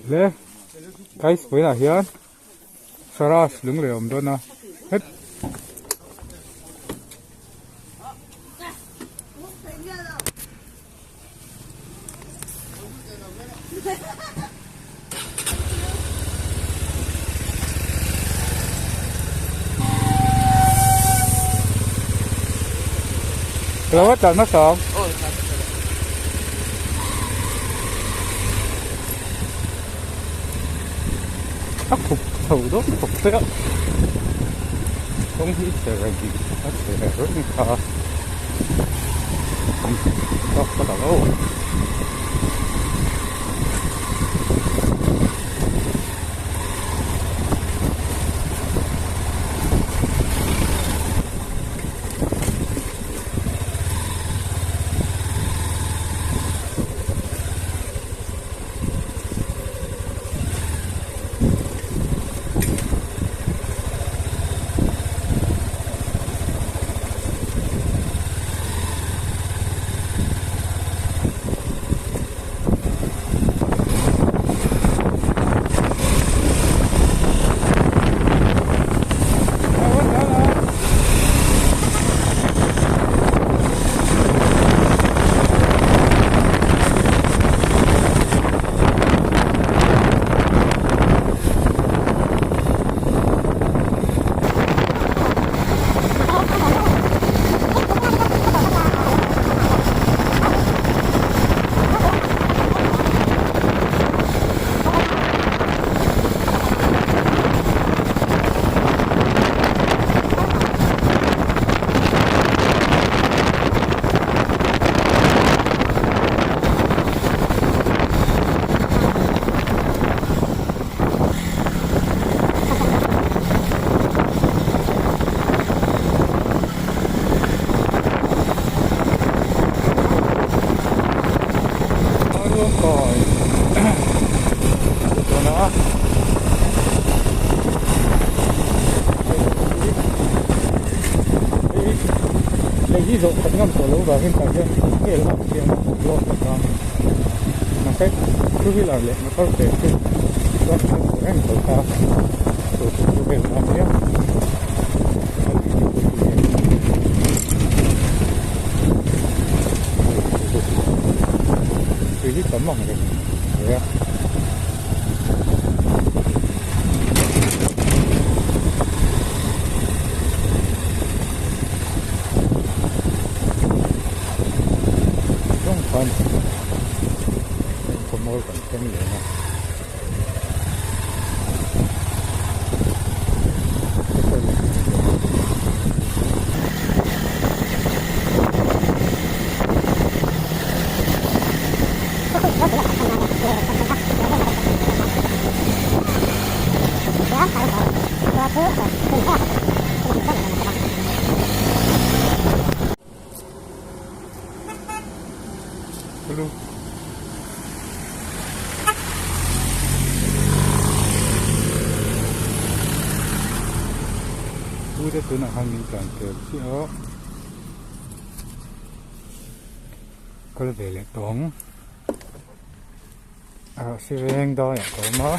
Le guys vawiinah hian Saras lunglei a awm dawn a het. Lo a tlan hmasa ang. A khup chho dawn khawp mai a kawng hi chhe reng a chhe reng kha ka ta lo. Lei hi zawh khat ngam tawh lo vangin tah hian vel a siam a block a tang mahse two wheeler leh motor ke chu chuan an hmu reng tho kha chu chu vel a nia. Tui hi tam ang reng hle a. Zawng khan khawmual kan thleng leh a. Hello. Pute tunah khan min tlan tel chiah a. Kal ve leh tawng. A si veng daiah ka awm a.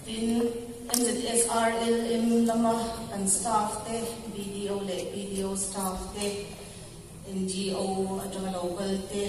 Tin, MZSRLM lama kan staff te, BDO leh BDO staff te, NGO atanga lo kal te.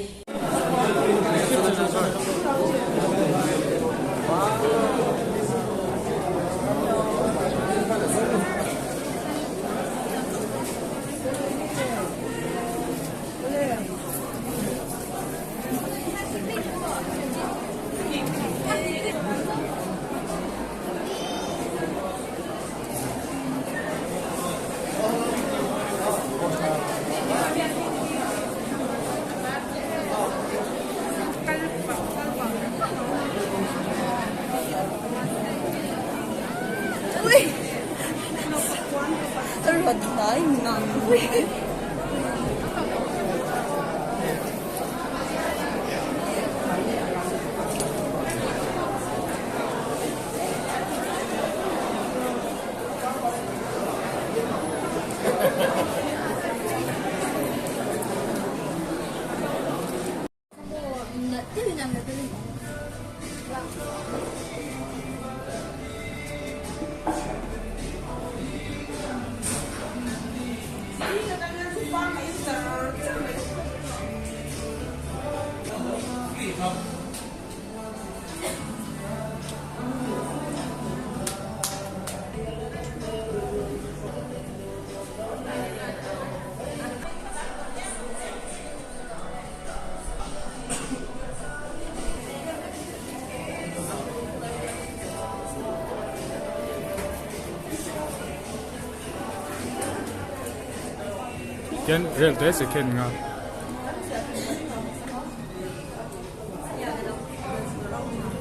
Tian rel te second nga.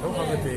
Tho kha ka ti.